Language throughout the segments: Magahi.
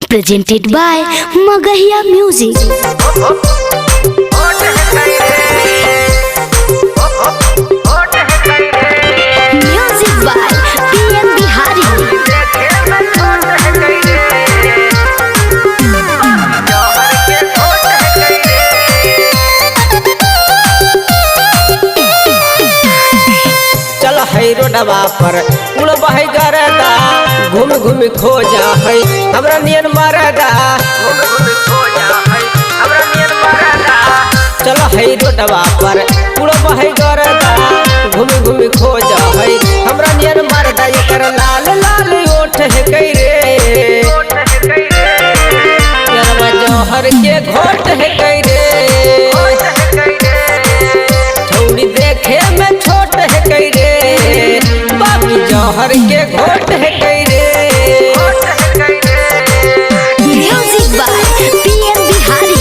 Presented by Magahiya Music. Music by PM Bihari. चल है रोडवा पर उड़ बहे गरदा, घूम घूम खो जा है हमरा नियन मरदा। घूम घूम खो जा है हमरा नियन मरदा। चल है रोडवा पर उड़ बहे गरदा, घूम घूम खो जा है हमरा नियन मरदा। एकर लाल लाल ओठ है कई रे, यरवा जौहर के घोट है कई रे। छौड़ी देखे में छोट है कई रे, बाकी जौहर के घोट है कई रे। Music by PM Bihari.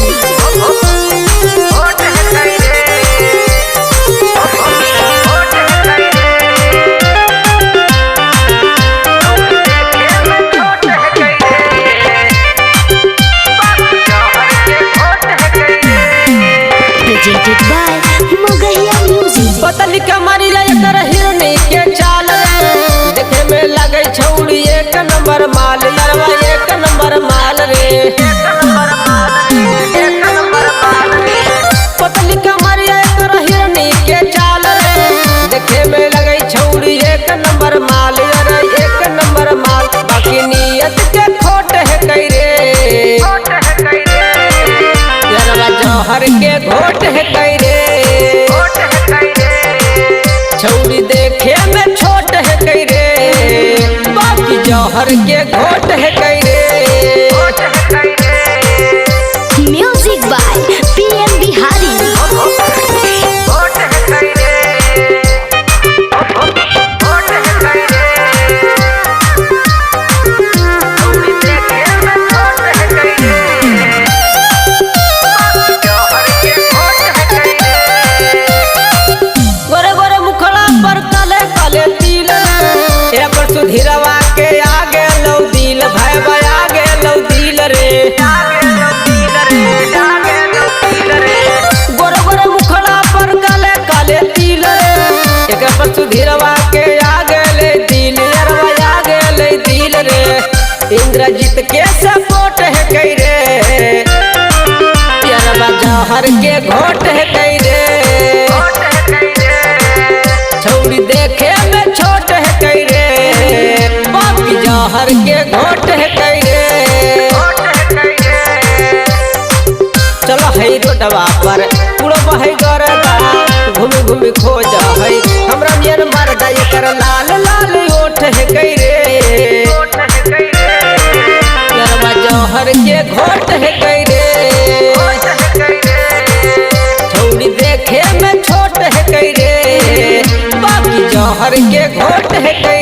Presented by Magahiya Music. पतली कमरिया एकर हिरनी के चाल रे, देखे में लगे छौड़ी एक नंबर माल। यरवा एक नंबर माल रे, पतली कमरिया एकर हिरनी के चाल रे, देखे में लगे छौड़ी एक नंबर माल। यरवा एक नंबर माल, बाकी नियत के खोट है कई रे। यरवा जौहर के घोट है कई रे। छौड़ी देखे में छोट है कई रे, बाकी जौहर के घोट है कई रे। Music by PM Bihari. गोरे गोरे मुखड़ा पर काले काले तिल रे, एरा पर सुधीरवा के आगे लौ दिल। भाई भाई आगे लौ दिल रे। गोरे गोरे मुखड़ा पर काले काले तिल रे, एकरा पर सुधीरवा के आगे ले दिल। अरवा आगे ले दिल रे। इंद्रजीत के सपोर्ट है कई रे, यरवा जौहर के घोट है कई रे। छौड़ी देखे में छोट है कई रे, बाकी जौहर के घोट है कई रे। चलो है रोडवा पर उड़ बहे गरदा, घूम घूम खो जा है हमरा नियन मरदा। एकर लाल लाल ओठ है कई रे, यरवा जौहर के घोट है कई रे। छौड़ी देखे में छोट है कई रे, बाकी जौहर के घोट है कई।